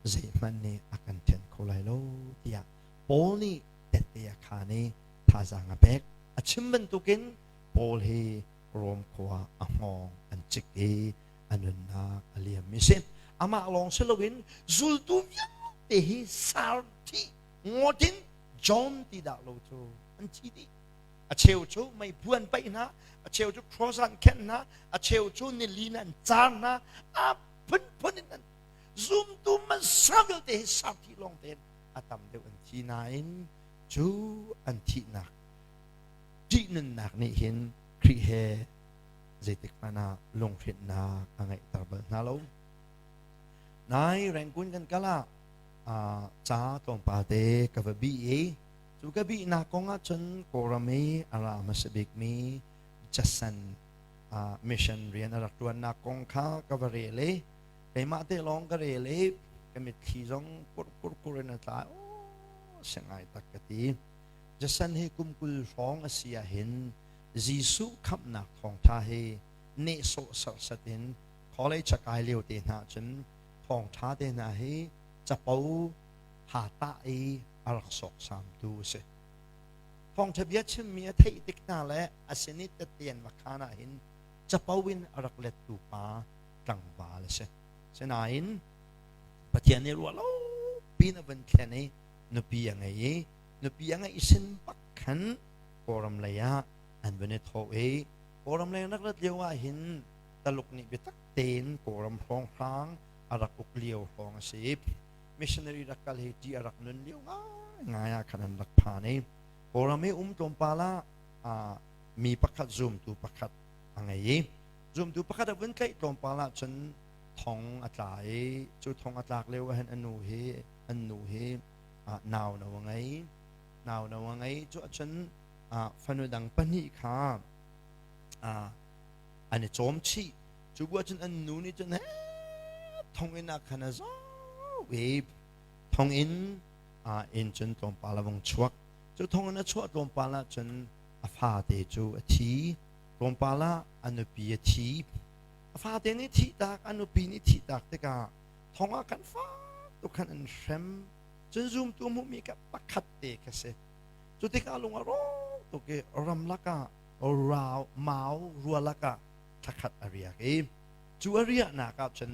zeihmanh nih a kan ṭhen kho lai lo tiah Paul nih tette a khaan i thazaang a pek. A chim bantukin Paul hi Rom khua a hngawng an cik i a nunnak a liammi si. Amah lawng si loin zultu vialte hi sar thi ngawt in John ti dah lo cu an thi dih. A cheu cu meiphu an paih hna, a cheu cu cross an khenh hna, a cheu cu nili in an car hna, a phunphun in an zumtu hmasa vialte hi sar thi lawng tein a tam deuh an thi nain cu an thihnak ṭihnunnak nih hin Khrih he zeitik hmanh ah lunghrinhnak a ngeihter bal hna lo. Nai Rangoon kan kal ah ca tlawmpal te ka va bih i cu ka bihnak kong ah cun Kawlram i a ra hmasa bikmi Jason mission rian a rak ṭuannak kong kha ka va rel i keimah te lawng ka rel i ka mitthli zong kur kur kur in a tla. Aw, si ngai tak ka ti. Jason hi kum 20 hrawng a si ahhin Jesuh khamhnak thawngṭha hi nehsawh serhsat in college a kai lio te hna cun thawngṭha te hna hi capo ha tah i a rak sawksamtu a si. Thawngṭha bia chimmi a theih tik hna le a sin i tette an va khaan ahhin capo in a rak lettu pa tlangval a si. Sinain Pathian nih ruah lo piin a vun thlen i nupi a ngei i nupi a ngeih sin bak khan Kawlram lei ah an vun i thawh i Kawlram lei an rak rat lio ah hin Taluk nih biatak tein Kawlram hrawnghrang a rak uk lio hrawng a si. Missionary rak kal hi ṭih a rak nun lio ngaingai ah khan an rak phan i Kawlram i um tlawmpal ah mi pakhat zumtu pakhat a ngei i zumtu pakhat a vun tlaih tlawmpal ah cun thong a tla i cu thong a tlak lio ah hin a nu hi an nu hi nau no a ngei. Nau no a ngei. Cu ahcun fanu dang pahnih kha an i cawm chih. Cu bu ahcun an nu nih cun thonginn ah khan a zoh i thonginn in cun tlawmpal a vung chuak. Cu thonginn a chuah tlawmpal ah cun a fate cu a thi. Tlawmpal ah a nupi a thi. A fate nih thihtak, a nupi nih thihtak tikah thong ah khan fak tuk khan an hrem. Cun zumtu hmuhmi kha pakhat te kha si. Cu tikah lung a rawk tuk i ramlak ah rau mau rualak ah thlakhat a riak i cu a riahnak ah cun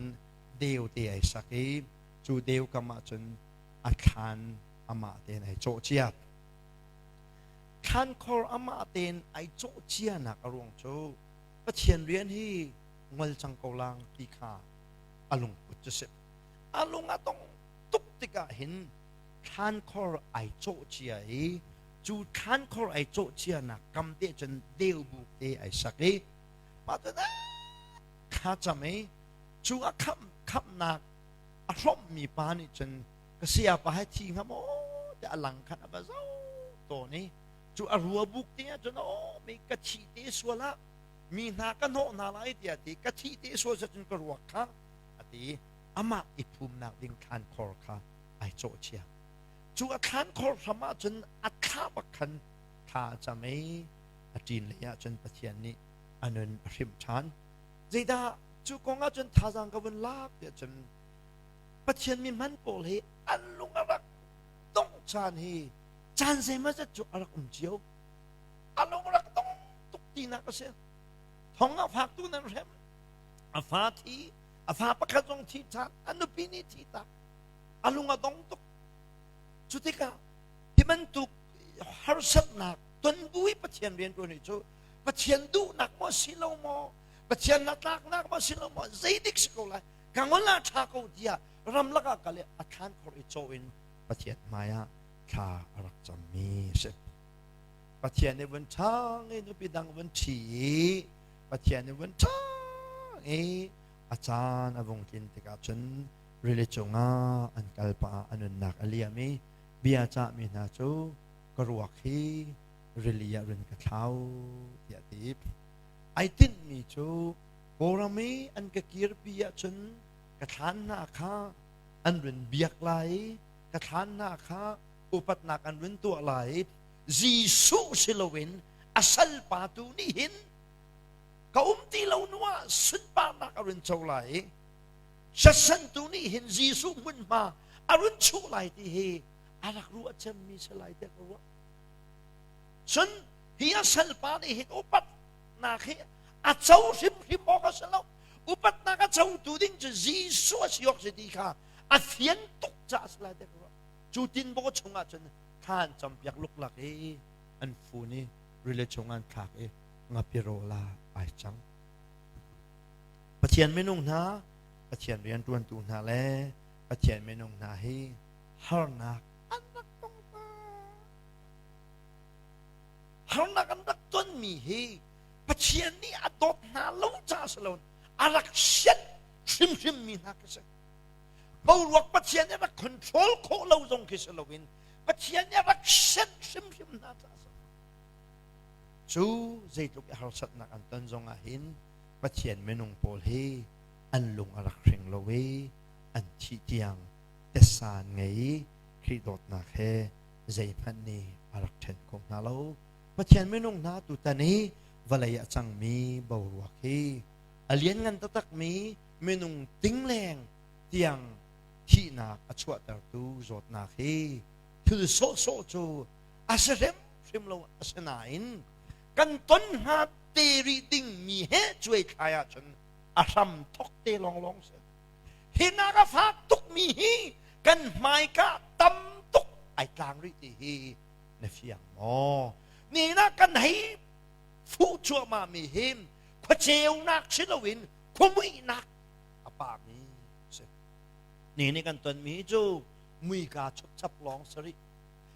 deu te ai sak i cu deu kam ah cun a thlan amah tein ai cawh cia. Thlankhor amah tein ai cawh cianak a ruang cu Pathian rian hi ngol cang ko lang ti kha a lungput cu si. A lung a dong tuk tikah hin thlankhor ai cawh cia i cu thlankhor ai cawh cianak kam te cun deubuk te ai sak i mah cu thla cam i cu a khamh khamhnak a hrawmhmi pa nih cun ka sayapa he thi hnga maw tiah a lang khan a va zoh tawn i cu a rua buk te ah cun aw mi ka thi te sual ah mi hna ka hnawh hna lai tiah ti ka thi te sual cun ka ruak kha a ti amah i phumnak ding thlankhor kha ai cawh cia. Cu a thlankhor hram ah cun a thla bak khan thla a cam i a ṭin lei ah cun Pathian nih a nun a hrimh ṭhan. Zeidah cu kong ah cun thazaang ka vun lak tiah cun Pathian mi hman pawl hi an lung a rak dongh caan hi caan zeimawzat cu a rak um cio. A lung a rak dong tuk tinak a si. Thong ah faktu nan hrem. A fa thi, a fa pakhat zong thi ṭhan, a nupi nih thi tak. A lung a dong tuk. Cu tikah hi bantuk harsatnak ton bu i Pathian rian ṭuan hi cu Pathian duhnak maw si lo maw Pathian na tlaknak maw si lo maw zeidik si ko lai ka ngol ah ṭha ko tiah ramlak ah kal i a thlan khor i caw in Pathian hmai ah thla a rak cammi a si. Pathian nih vun ṭhang i nupi dang vun ṭhi i Pathian nih vun ṭhang i a caan a vung tlin tikah cun rili cungah an kal pah ah a nunnak a liam i bia cahmi hna cu ka ruak hi rili ah run ka thlau tiah a ti. Ai tinhmi cu Kawlram i an ka kirpi ahcun ka thlan hna kha an run biak lai i ka thlan hna kha upatnak an run tuah lai i Jesuh si loin a salpa tu nih hin ka um ti lo hnu ah sunparnak a run co lai i. Siasantu nih hin Jesuh hmunhma a run chuh lai ti hi a rak ruah cemmi si lai tiah ka ruah. Cun hi a salpa nih hin upatnak hi a co hrimhrim awk a si lo. Upatnak a cotu ding cu Jesuh a si awk si ti kha a fian tuk caah a si lai tiah ka ruah. Cu tinbaw chungah cun thla an campiak luklak i an fun i rili chung an thlak i ngapi rawl ah ai cang. Pathian minung hna, Pathian rianṭuantu hna le Pathian minung hna hi harnak an rak tong hna. Harnak an rak tonmi hi Pathian nih a dawt hna lo caah si loin a rak sianh hrimhrimmi hna khi si. Boruak Pathian nih a rak control khawh lo zong khi si loin Pathian nih a rak sianh hrimhrim hna caah si. Cu zeitluk i harsatnak an ton zongah hin Pathian minung pawl hi an lung a rak hring lo i an thih tiang tessa an ngei i Khrih dawtnak he zeihmanh nih a rak ṭhen kho hna lo. Pathian minung hna tutan i vawlei a cangmi boruak hi a lianngan taktakmi minung tingleng tiang thihnak a chuahtertu zawtnak hi thil sawhsawh cu a si hrimhrim lo. Asinain kan ton hnga te rih dingmi he cuai thlai ahcun a hram thok te lawnglawng si. Hi nak a fak tukmi hi kan hmaika tam tuk ai tlang rih ti hi na fiang maw? Ni na kan hei fuh cuahmah mi hi khuaceunak si loin khuamuihnak a pami si. Ni nih kan tonmi cu muika chupchap lawng si rih.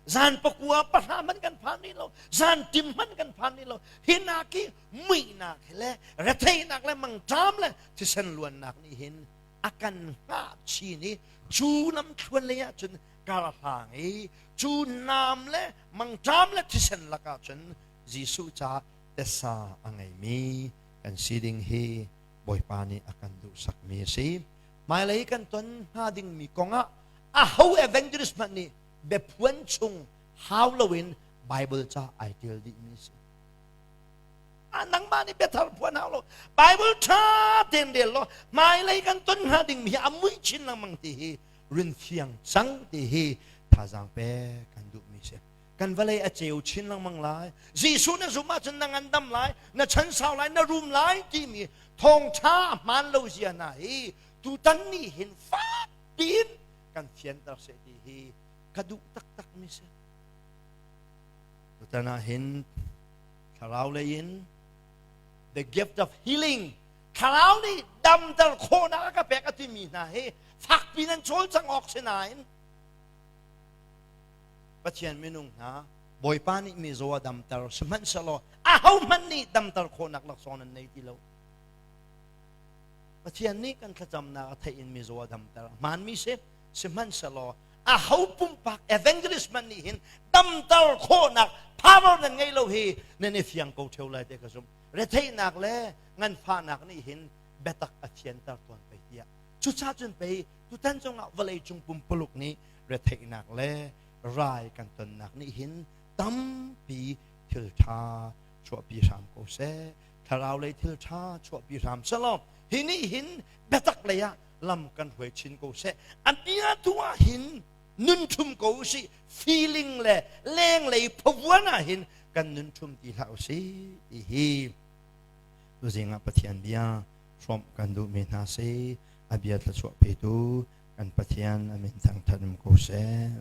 Zan pakua pahra hmanh kan phan rih lo, zan tim hmanh kan phan rih lo. Hi nak hi muihnak hi le retheihnak le mangṭam le thisen luannak nih hin a kan hngah chin i cu lamthluan lei ah cun kar a hlang i cu nam le mangṭam le thisen lakah cun Jesuh ca tessa a ngeimi kan si ding hi Bawipa nih a kan duhsakmi a si. Hmailei kan ton hnga dingmi kongah aho evangelist hmanh nih biaphuan chung hau loin Bible ca ai ṭial dihmi a si. Nangmah nih biathar phuan hau lo. Bible ṭha tein rel law hmailei kan ton hnga dingmi hi a mui chin lengmang ti hi rin fiang cang ti hi thazaang pek kan duhmi si. Kan vawlei a ceu chin lengmang lai. Jesuh na zumh ahcun na ngandam lai, na chan sau lai, na rum lai timi thawngṭha a hmaan lo zia hna hi tutan nih hin fak piin kan fianter seh ti hi ka duh taktak mi si. Tutan ah hin thlarau lei in the gift of healing thlarau nih damter khawhnak a ka pek a timi hna hi fakpi nan cawlcang awk si nain Pathian minung hna Bawipa nih mizaw a damter sihmanhsehlaw ahohmanh nih damter khawhnak laksawng nan nei ti lo. Pathian nih kan thlacamnak a theih in mizaw a damter hmaanmi si sihmanhsehlaw aho pumpak evangelist hmanh nih hin damter khawhnak power nan ngei lo hi nan i fiang ko theo lai te ka zumh. Retheihnak le nganfahnak nih hin biatak a fianter tawn pei tiah cucaah cun pei tutan zongah vawlei cung pumpuluk nih retheihnak le rai kan tonnak nih hin tampi thil ṭha chuahpi hram ko seh. Thlarau lei thil ṭha chuahpi hram selaw hi nih hin biatak lei ah lam kan hruai chin ko seh. A bia tu ah hin nun ṭhum ko usih. Feeling le lenglei phavuan ah hin kan nun ṭhum ti hlah usih ti hi tuzing ah Pathian bia hrawmh kan duhmi hna si. A bia thluachuah petu kan Pathian a min thangṭhat um ko seh.